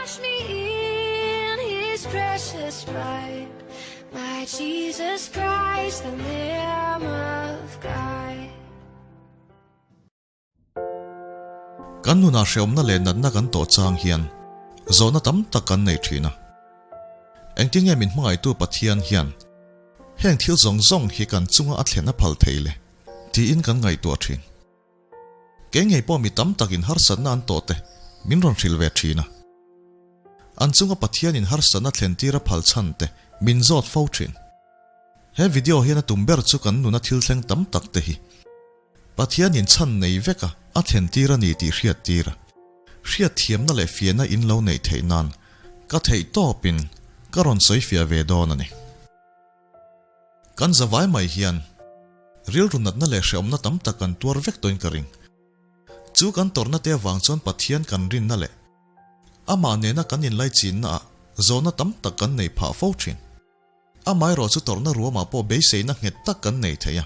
Wash me in his precious blood, my Jesus Christ, the Lamb of God. Kan nunah hreawmna leh natna kan tawh chang hian zawhna tam tak kan nei thin a. Engtin nge min hmangaihtu Pathian hian heng thil zawng zawng hi kan chunga a thlen a phal thei le tiin kan ngaihtuah thin. Kei ngei pawh mi tam takin harsatna an tawh te min rawn hrilh ve thin a. An chunga Pathianin harsatna thlen tir a phal chhan te min zawt fo thin. He video hian a tum ber chu kan nuna thil thleng tam tak te hi Pathianin chhan nei veka a thlen tir a ni tih hriat tir a, hriatthiamna leh fiahna in lo neih theih nan ka theih tawpin ka rawn sawi fiah ve dawn a ni. Kan zavai mai hian rilru natna leh hrehawmna tam tak kan tuar vek tawhin ka ring. Chu kan tawrhna te avang chuan Pathian kan rinna leh Amah nena kan inlaichinna ah zawhna tam tak kan nei phah fo thin. Amaherawh chu tawrhna ruamah pawh beiseina nghet tak kan nei thei a.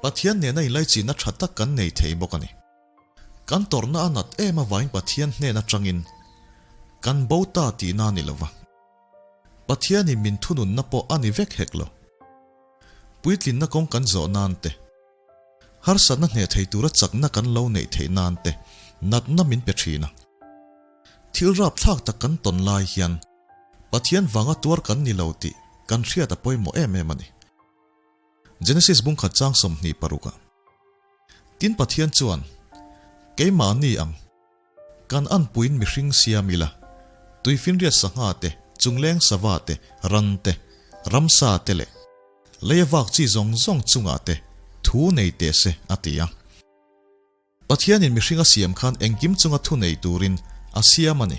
Pathian nena inlaichinna tha tak kan nei thei bawk a ni. Kan tawrhna a nat em avangin Pathian hnen atangin kan bo ta tihna a ni lo va. Pathianin min thununna pawh a ni vek hek lo. Puitlinna kawng kan zawh nan te, harsatna hneh thei tura chakna kan lo neih theih nan te natna min pe thin a. Thil rapthlak tak kan tawn lai hian Pathian vanga tuar kan ni lo tih kan hriat a pawimawh em em a ni. Genesis bungkhat chang 26 ah. Tin Pathian chuan, Keimahni ang, kan anpuiin mihring siam ila, tuifinriat sangha te, chungleng sava te, ran te, ramsa te leh leia vak chi zawng zawng chungah te thu nei teh se, a ti a. Pathianin mihring a siam khan engkim chunga thu nei turin a siam a ni.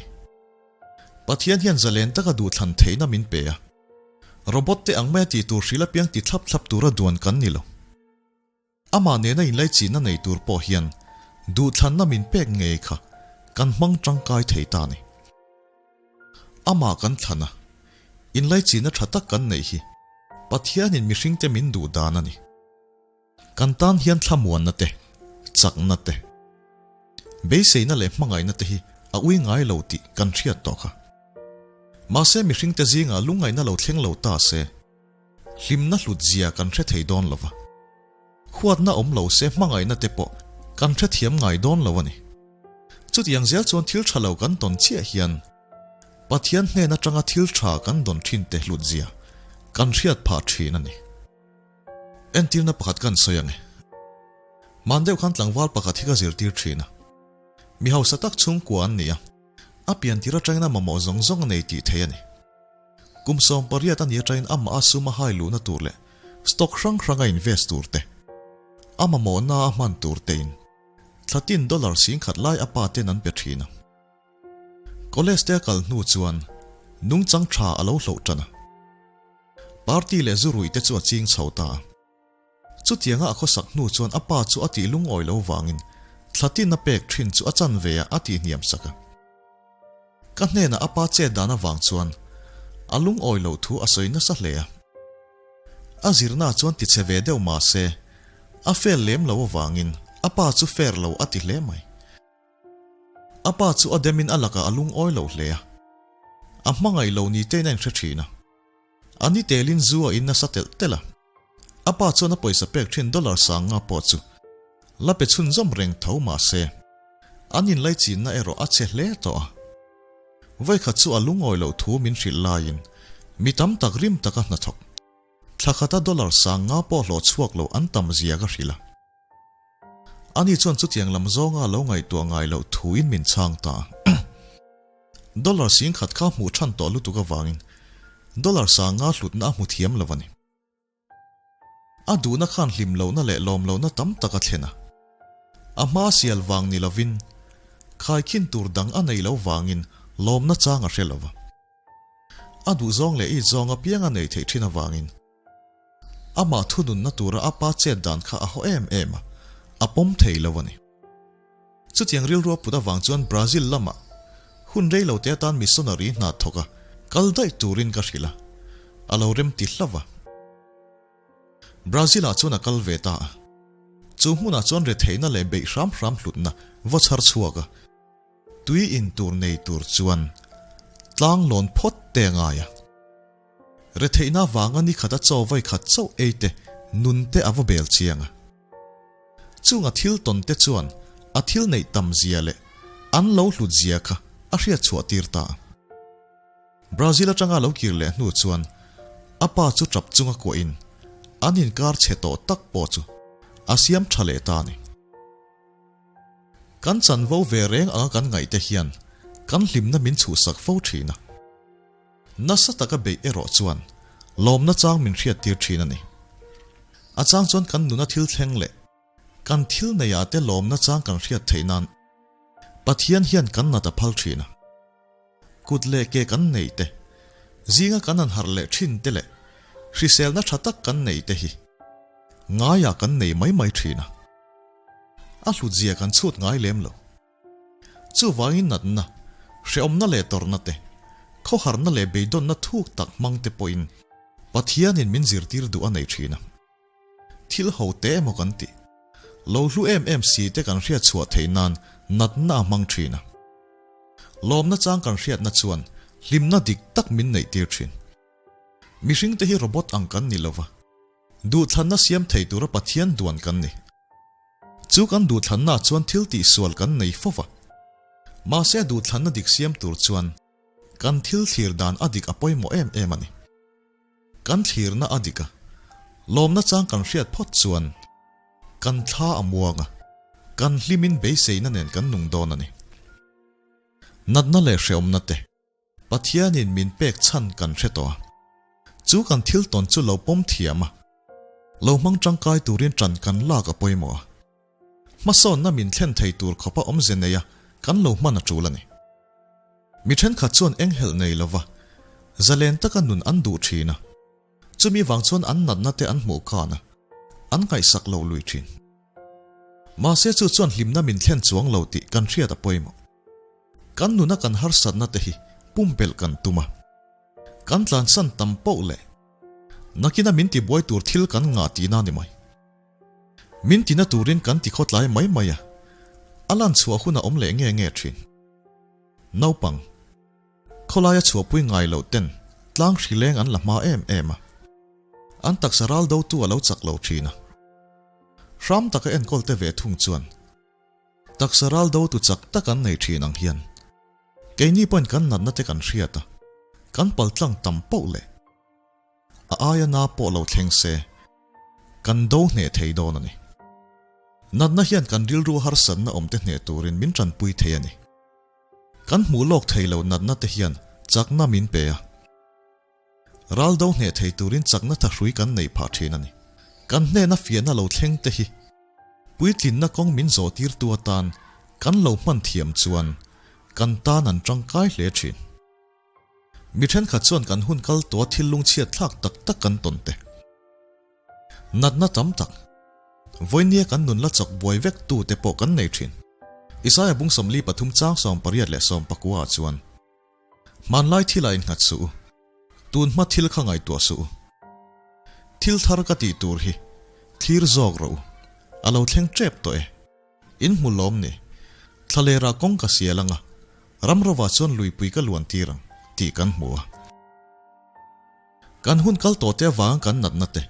Pathian hian zalen taka duhthlan theihna min pe a. Robot te ang maia tih tur hrilh apiang ti thlap thlap tura duan kan ni lo. Amah nena inlaichinna nei tur pawh hian duhthlanna min pek ngei kha kan hmang tangkai thei ta a ni. Amah kan thlan a, inlaichinna tha tak kan neih hi Pathianin mihringte min duh dan a ni. Kan tan hian thlamuanna te, chakna te, beiseina leh hmangaihna te hi a ui ngai lo tih kan hriat tawh kha. Mahse mihringte zingah lungngaihna lo thleng lo ta se, hlimna hlut zia kan hre thei dawn lo va. Huatna awm lo se hmangaihna te pawh kan hrethiam ngai dawn lo a ni. Chutiang zel chuan thil tha lo kan tawn chiah hian Pathian hnen atanga thil tha kan dawn thin te hlut zia kan hriat phah thin a ni. Entirna pakhat kan sawi ang e. Hman deuh khan tlangval pakhat hi ka zirtir thin a. Mi hausa tak chhungkua an ni a, a pian tir atangin a mamawh zawng zawng a nei tih thei a ni. Kum 18 a ni atangin amah a sum a hai luhna tur leh stock hrang hrang a invest tur te, a mamawhna a hman tur tein thlatin dollar 10,000 lai a pa ten an pe thin a. College te a kal hnu chuan nungchang tha a lo hloh tan a. Party leh zu ruih te chu a ching chho ta a. Chutianga a khawsak hnu chuan a pa chu a tih lungawi lo vangin thlatin a pek thin chu a chan ve a a tih hniam sak a. Ka hnenah a pa chet dan avang chuan a lungawi loh thu a sawi nasa hle a. A zirna chuan ti che ve deuh mah se a fail lem lo avangin a pa chu fair lo a ti hle mai. A pa chu a demin a lakah a lungawi lo hle a. A hmangaih lo ni tein a inhre thin a. A ni telin zu a in nasa telh telh a. A pa chuan a pawisa pek thin dollar 5000 pawh chu la pe chhunzawm reng tho mah se, an inlaichinna erawh a che hle tawh a. Vawikhat chu a lungawi loh thu min hrilh laiin mi tam tak rim taka hnathawk, thla khata dollar 5000 pawh hlawh chhuak lo an tam zia ka hrilh a. Ani chuan chutiang lam zawnga lo ngaihtuah ngai loh thuin min chhang ta a. Dollar 10,000 kha hmuh than tawh lutuk avangin dollar 5000 hlutna a hmu thiam lo a ni. A duhna khan hlim lohna leh lawm lohna tam tak a thlen a. A hma sial vang ni lovin khaikhin tur dang a nei lo vangin lawmna chang a hre lo va. A duhzawng leh it zawng apiang a nei theih thin avangin Amah thununna tura a pa chet dan kha a haw em em a, a pawm thei lo a ni. Chutiang rilru a put avang chuan Brazil lamah hun rei lo te atan missionary hna thawk a, kal daih turin ka hrilh a, a lo rem ti hlauh a. Brazil ah chuan a kal ve ta a, chu hmunah chuan retheihna leh beih hram hram hlutna va chhar chhuak a. Tui in tur nei tur chuan tlang lawn phawt te a ngai a. Retheihna vanga ni khata chaw vawi khat chauh ei te nun te a va bel chiang a. Chung a thil tawn te chuan a thil neih tam zia leh an lo hlut zia kha a hriat chhuah tir ta a. Brazil atanga lo kir leh hnu chuan a pa chu tap chunga kuahin an inkar chhe tawh tak pawh chu a siam tha leh ta a ni. Kan chanvo ve reng anga kan ngaihte hian kan hlimna min chhuhsak fo thin a. Nasa taka beih erawh chuan lawmna chang min hriattir thin a ni. A chang chuan kan nuna thil thleng leh kan thil neiah te lawmna chang kan hriat theih nan Pathian hian kan nat a phal thin a. Kut leh ke kan nei te, zinga kan han harh leh thin te leh hriselna tha tak kan nei te hi ngaiah kan nei mai mai thin a. A hlutzia kan chhut ngai lem lo. Chuvangin natna, hrehawmna leh tawrhna te, khawharna leh beidawnna thuk tak hmang te pawhin Pathianin min zirtir duh a nei thin a. Thil ho te emaw kan tih, lo hlu em em si te kan hriat chhuah theih nan natna a hmang thin a. Lawmna chang kan hriatna chuan hlimna dik tak min neihtir thin. Mihringte hi robot ang kan ni lova, duhthlanna siam thei tura Pathian duan kan ni. Chu kan duhthlanna chuan thil tihsual kan nei fo va. Mahse duhthlanna dik siam tur chuan kan thil thlir dan a dik a pawimawh em em a ni. Kan thlirna a dik a, lawmna chang kan hriat phawt chuan kan thla a muang a, kan hlimin beiseina nen kan nung dawn a ni. Natna leh hrehawmna te Pathianin min pek chhan kan hre tawh a, chu kan thil tawn chu lo pawm thiam a, lo hmang tangkai turin ṭan kan lak a pawimawh a. Hmasawnna min thlen thei tur khawpa awmze neia kan lo hman a ṭul a ni. Mi ṭhenkhat chuan enghelh nei lova zalen taka nun an duh ṭhin a, chumi vang chuan an natna te an hmuh khan a, an ngaihsak lo lui ṭhin. Mahse chu chuan hlimna min thlen chuang lo tih kan hriat a pawimawh. Kan nuna kan harsatna te hi pumpelh kan tum a, kan tlansan tam poh leh nakina min tibuai tur thil kan ngah tihna a ni mai. Min tina turin kan ti khawtlai mai mai a, a lan chhuah hun a awm leh nge nge thin. Naupang, khawlaia chhuahpui ngai loh ten tlang hrileng an la hma em em a, an taksa ral dotu a lo chak lo thin a. Hram taka enkawl te ve thung chuan taksa ral dotu chak tak an nei thin ang hian keini pawhin kan natna te kan hriat a, kan paltlang tam poh leh a aia na pawh lo thleng se kan do hneh thei dawn a ni. Natna hian kan rilru harsatna awmte hneh turin min tanpui thei a ni. Kan hmuh lawk thei lo natna te hian chakna min pe a. Ral do hneh thei turin chakna thahrui kan neih phah thin a ni. Kan hnena fiahna lo thleng te hi puitlinna kawng min zawh tirtu atan kan lo hman thiam chuan kan tan an tangkai hle thin. Mi thenkhat chuan kan hun kal tawha thil lungchhiat thlak tak tak kan tawn te. Natna tam tak, vawinia kan nun la chawk buai vek tu te pawh kan nei thin. Isaia bung 43 chang 18 leh 19 ah chuan, Hmanlai thil ah innghat suh u, tun hma thil kha ngaihtuah suh u. Thil thar ka tih tur hi thlir zawk rawh u, a lo thleng tep tawh e. In hmu lawm ni, thlalera kawng ka sial anga ramrova chuan luipui ka luan tir ang tih kan hmu a. Kan hun kal tawh te avanga kan natna te,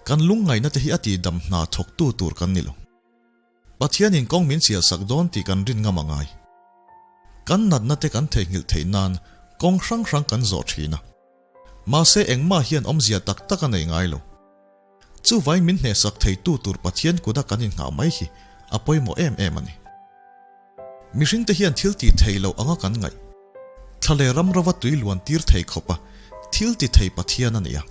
kan lungngaihna te hi a tihdam hna thawktu tur kan ni lo. Pathianin kawng min chiahsak dawn tih kan rin ngam a ngai. Kan natna te kan theihnghilh theih nan kawng hrang hrang kan zawh thin a. Mahse engmah hian awmzia tak tak a nei ngai lo. Chuvain min hnehsak theitu tur Pathian kuta kan inngah mai hi a pawimawh em em a ni. Mihringte hian thil tih theih loh anga kan ngaih. Thla leh ram rova tui luan tir thei khawpa thil ti thei Pathian a ni a.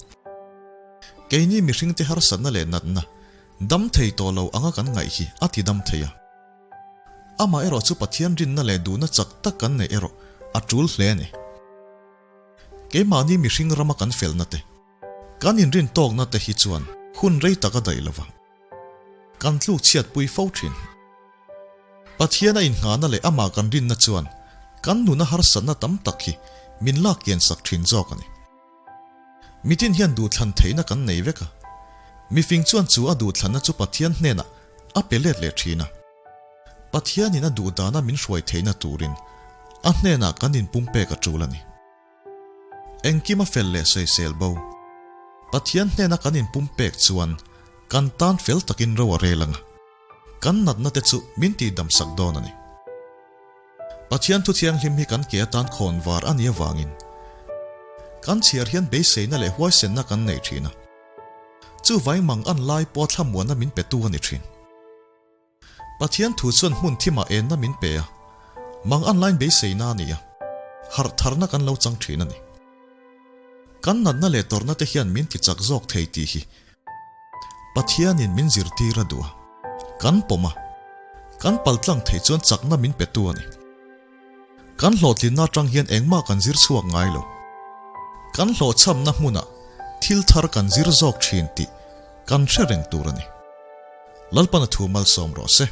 Keini mihringte harsatna leh natna dam thei tawh lo anga kan ngaih hi a ti dam thei a. Amah erawh chu Pathian rinna leh duhna chak tak kan neih erawh a tul hle a ni. Keimahni mihring rama kan felna te, kan inrin tawkna te hi chuan hun rei tak a daih lova. Kan tluk chhiatpui fo thin. Pathian a inngahna leh amah kan rinna chuan kan nuna harsatna tam tak hi min lak kian sak thin zawk a ni. Mitin hian duhthlan theihna kan nei vek a, mifing chuan chu a duhthlanna chu Pathian hnenah a pe let leh thin a. Pathianin a duhdana min hruai theihna turin. A hnenah kan inpumpek a tul a ni. Engkim a fel leh sawisel bo. Pathian hnena kan inpumpek chuan kan tan fel takin ro a rel ang a, kan natna te chu min tihdamsak dawn a ni. Pathian thu thianghlim hi kan ke atan khawn var a nih avangin kan chhiar hian beiseina leh huaisenna kan nei thin a, chuvai mang an lai pawh thlamuanna min petu a ni thin. Pathian thu chuan hmun thimah enna min pe a, mang an lain beiseina a ni a, harh tharna kan lo chang thin a ni. Kan natna leh tawrhna te hian min tichak zawk thei tih hi Pathianin min zirtir a duh a, kan pawm a, kan paltlang thei chuan chakna min petu a ni. Kan hlawhtlinna atang hian engmah kan zir chhuak ngai lo. Kan hlawhchhamna hmunah thil thar kan zir zawk thin tih kan hre reng tur a ni. Lalpana thu malsawm rawh se.